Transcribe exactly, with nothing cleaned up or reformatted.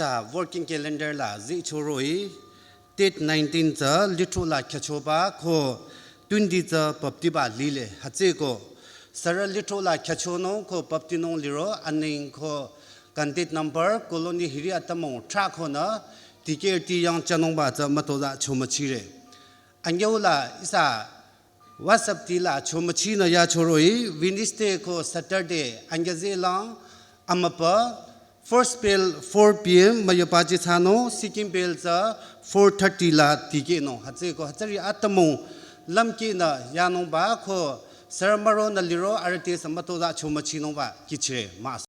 Ihsa working calendar la zichoroh-i, date nineteen tsü lithro la khyüchoba ko twenty tsü baptiba lile. Hütsüeko sürü lithro la khyüchonung ko baptinung liro aneng ko contact number colony hiri atümung trah konü dikehrüti yang thsanungba tsü mütozah chomüchire. Angeula ihsa WhatsAppti la chomüchinü yachoroh-i, Wednesday ko Saturday angazehlang amüpa first bell four p.m. müyüpaji thsanung, second bell tsü four thirty la dikehnung. Hütsüeko hütsüri atümung lümkehnü yanungba ko sürü müronü liro arüh te sü mütozah chomüchinungba kihchire. Mah